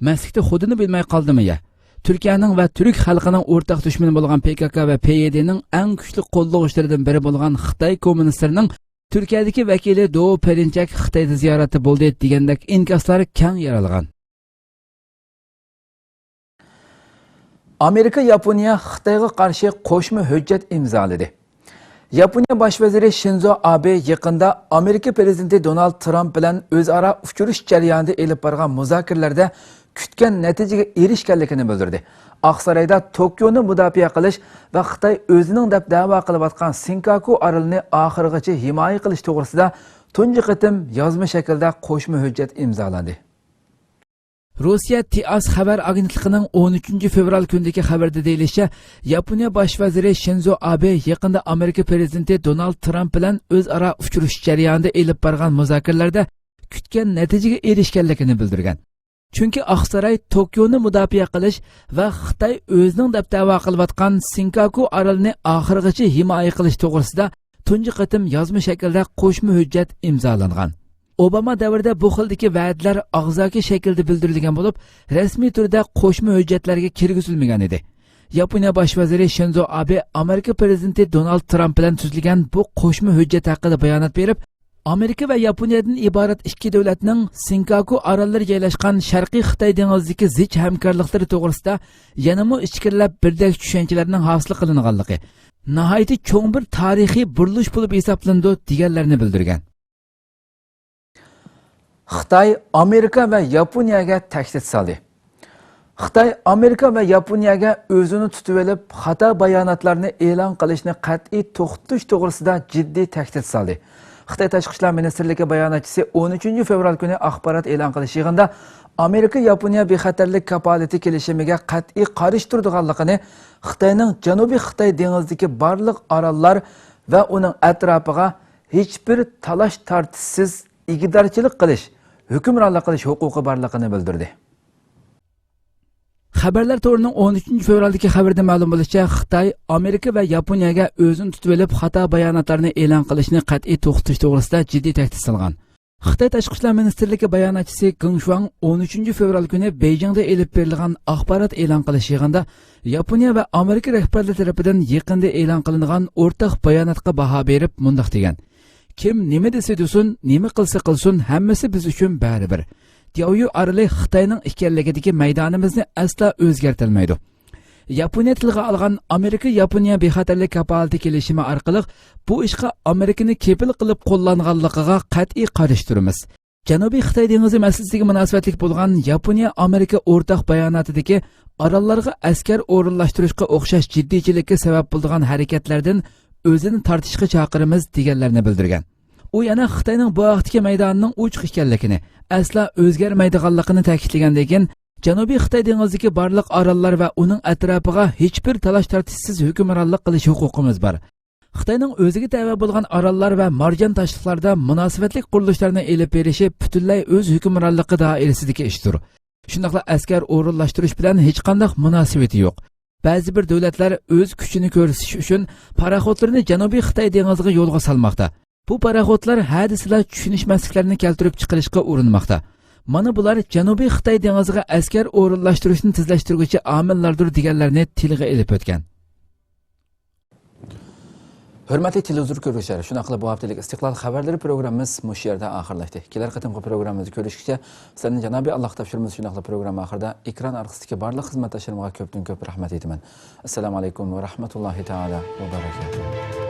مەستلىكتە خۇدىنى بىلمەي قالدىمۇ يا؟ تۈركىيەنىڭ ۋە تۈرك خەلقىنىڭ ئورتاق دۈشمىنى بولغان پى كاكا ۋە پى يە دېنىڭ ئەڭ كۈچلۈك قوللىغۇچىلىرىدىن بىرى بولغان خىتاي كوممۇنىستلىرىنىڭ تۈركىيەدىكى ۋەكىلى دوۋ پېرىنچەك خىتايدا زىيارەتتە بولدى دېگەندەك ئىنكاسلار كەڭ يارالغان. ئامېرىكا ياپونىيە خىتايغا قارشى قوشما ھۆججەت ئىمزالىدى. ياپونىيە باش ۋەزىرى شىنزو ئابې يېقىندا ئامېرىكا پىرېزىدېنتى دونالد ترامپ بىلەن ئۆزئارا ئۇچرىشىش جەريانىدا ئېلىپ بارغان مۇزاكىرىلەردە كۈتكەن نەتىجىگە ئېرىشكەنلىكىنى بىلدۈردى. ئاقسارايدا توكيونى مۇداپىئە قىلىش ۋە خىتاي ئۆزىنىڭ دەپ دەۋا قىلىۋاتقان سىنكاكۇ ئارىلىنى ئاخىرغىچە ھىمايە قىلىش توغرىسىدا تۇنجى قېتىم يازما شەكىلدە قوشما ھۆججەت ئىمزالاندى. روسىيە تېئاس خەۋەر ئاگېنتلىقىنىڭ ئون ئۈچىنچى فېۋرال كۈنىدىكى خەۋىرىدە دېيىلىشىچە، ياپونىيە باش ۋەزىرى شىنزو ئابې يېقىندا ئامېرىكا پىرېزىدېنتى دونالد ترامپ بىلەن ئۆزئارا ئۇچرىشىش جەريانىدا ئېلىپ بارغان مۇزاكىرىلەردە كۈتكەن نەتىجىگە ئېرىشكەنلىكىنى بىلدۈرگەن. چۈنكى ئاقساراي توكيونى مۇداپىئە قىلىش ۋە خىتاي ئۆزىنىڭ دەپ دەۋا قىلىۋاتقان سىنكاكۇ ئارىلىنى ئاخىرغىچە ھىمايە قىلىش توغرىسىدا تۇنجى قېتىم يازما شەكىلدە قوشما ھۆججەت ئىمزالانغان. ئوباما دەۋرىدە بۇ خىلدىكى ۋەدىلەر ئاغزاكى شەكىلدە بىلدۈرۈلگەن بولۇپ، رەسمىي تۈردە قوشما ھۆججەتلەرگە كىرگۈزۈلمىگەن ئىدى. ياپونىيە باش ۋەزىرى شىنزو ئابې ئامېرىكا پىرېزىدېنتى دونالد ترامپ بىلەن تۈزۈلگەن بۇ قوشما ھۆججەت ھەققىدە بايانات بېرىپ، ئامېرىكا ۋە ياپونىيەدىن ئىبارەت ئىككى دۆلەتنىڭ سىنكاكۇ ئاراللىرى جايلاشقان شەرقىي خىتاي دېڭىزىدىكى زىچ ھەمكارلىقلىرى توغرىسىدا يەنىمۇ ئىچكىرىلەپ بىردەك چۈشەنچىلەرنىڭ ھاسىل قىلىنغانلىقى ناھايىتى چوڭ بىر تارىخىي بۇرۇلۇش بولۇپ ھېسابلىنىدۇ، دېگەنلەرنى بىلدۈرگەن. خىتاي ئامېرىكا ۋە ياپونىيەگە تەھدىت سالدى. خىتاي ئامېرىكا ۋە ياپونىيەگە ئۆزىنى تۇتۇۋېلىپ، خاتا باياناتلارنى ئېلان قىلىشنى قەتئىي توختىتىش توغرىسىدا جىددىي تەھدىت سالدى. خىتاي تاشقى ئىشلار مىنىستىرلىكى باياناتچىسى ئون ئۈچىنچى فېۋرال كۈنى ئاخبارات ئېلان قىلىش يىغىنىدا ئامېرىكا ياپونىيە بىخەتەرلىك كاپالىتى كېلىشىمىگە قەتئىي قارشى تۇرىدىغانلىقىنى، خىتاينىڭ جەنۇبىي خىتاي دېڭىزىدىكى بارلىق ئاراللار ۋە ئۇنىڭ ئەتراپىغا ھېچبىر تالاش تارتىشسىز ئىگىدارچىلىق قىلىش، ھۆكۈمرانلىق قىلىش ھوقۇقى بارلىقىنى بىلدۈردى. خەۋەرلەر تورىنىڭ ئون ئۈچىنچى فېۋرالدىكى خەۋىرىدە مەلۇم بولۇشىچە، خىتاي ئامېرىكا ۋە ياپونىيەگە ئۆزىنى تۇتۇۋېلىپ خاتا باياناتلارنى ئېلان قىلىشنى قەتئىي توختىتىش توغرىسىدا جىددىي تەھدىت سالغان. خىتاي تاشقى ئىشلار مىنىستىرلىكى باياناتچىسى گېڭ شۇاڭ ئون ئۈچىنچى فېۋرال كۈنى بېيجىڭدا ئېلىپ بېرىلغان ئاخبارات ئېلان قىلىش يىغىنىدا ياپونىيە ۋە ئامېرىكا رەھبەرلىرى تەرىپىدىن يېقىندا ئېلان قىلىنغان ئورتاق باياناتقا باھا بېرىپ مۇنداق دېگەن: كىم نېمە دېسە دېسۇن، نېمە قىلسا قىلسۇن، ھەممىسى بىز ئۈچۈن بەرىبىر. دياۋيۈ ئارىلى خىتاينىڭ ئىكەنلىكىدىكى مەيدانىمىزنى ئەسلا ئۆزگەرتەلمەيدۇ. ياپونىيە تىلغا ئالغان ئامېرىكا ياپونىيە بىخەتەرلىك كاپالىتى كېلىشىمى ئارقىلىق بۇ ئىشقا ئامېرىكىنى كېپىل قىلىپ قوللانغانلىقىغا قەتئىي قارشى تۇرىمىز. جەنۇبىي خىتاي دېڭىزى مەسىلىسىگە مۇناسىۋەتلىك بولغان ياپونىيە ئامېرىكا ئورتاق باياناتىدىكى ئاراللارغا ئەسكەر ئورۇنلاشتۇرۇشقا ئوخشاش جىددىيچىلىككە سەۋەب بولىدىغان ھەرىكەتلەردىن ئۆزىنى تارتىشقا چاقىرىمىز، دېگەنلەرنى بىلدۈرگەن. ئۇ يەنە خىتاينىڭ بۇ ھەقتىكى مەيدانىنىڭ ئوچۇق ئىكەنلىكىنى، ئەسلا ئۆزگەرمەيدىغانلىقىنى تەكىتلىگەندىن كېيىن، جەنۇبىي خىتاي دېڭىزىدىكى بارلىق ئاراللار ۋە ئۇنىڭ ئەتراپىغا ھېچبىر تالاش تارتىشسىز ھۆكۈمرانلىق قىلىش ھوقۇقىمىز بار. خىتاينىڭ ئۆزىگە تەۋە بولغان ئاراللار ۋە مارجان تاشلىقلاردا مۇناسىۋەتلىك قۇرۇلۇشلارنى ئېلىپ بېرىشى پۈتۈنلەي ئۆز ھۆكۈمرانلىقى دائىرىسىدىكى ئىشتۇر. شۇنداقلا ئەسكەر ئورۇنلاشتۇرۇش بىلەن ھېچقانداق مۇناسىۋىتى يوق. بەزى بىر دۆلەتلەر ئۆز كۈچىنى كۆرسىتىش ئۈچۈن پاراخوتلىرىنى جەنۇبىي خىتاي دېڭىزىغا يولغا سالماقتا. بۇ پاراخوتلار ھە دېسىلا چۈشىنىشمەسلىكلەرنى كەلتۈرۈپ چىقىرىشقا ئۇرۇنماقتا. مانا بۇلار جەنۇبىي خىتاي دېڭىزىغا ئەسكەر ئورۇنلاشتۇرۇشنى تېزلەشتۈرگۈچى ئامىللاردۇر، دېگەنلەرنى تىلغا ئېلىپ ئۆتكەن. ھۆرمەتلىك تېلېۋىزور كۆرگۈچىلەر، شۇنداقلا بۇ ھەپتىلىك ئىستىقلال خەۋەرلىرى پروگراممىمىز مۇشۇ يەردە ئاخىرلاشتى. كېلەر قېتىمقى پروگراممىمىزدا كۆرۈشكىچە سىلەرنى جانابىي ئاللاغا تاپشۇرىمىز، شۇنداقلا پروگرامما ئاخىرىدا ئېكران ئارقىسىدىكى بارلىق خىزمەتداشلىرىمغا كۆپتىن كۆپ رەھمەت ئېيتىمەن. ئەسسالامۇ ئەلەيكۇم ۋە رەھمەتۇللاھى تائالا ۋە بەرەكاتۇھۇ.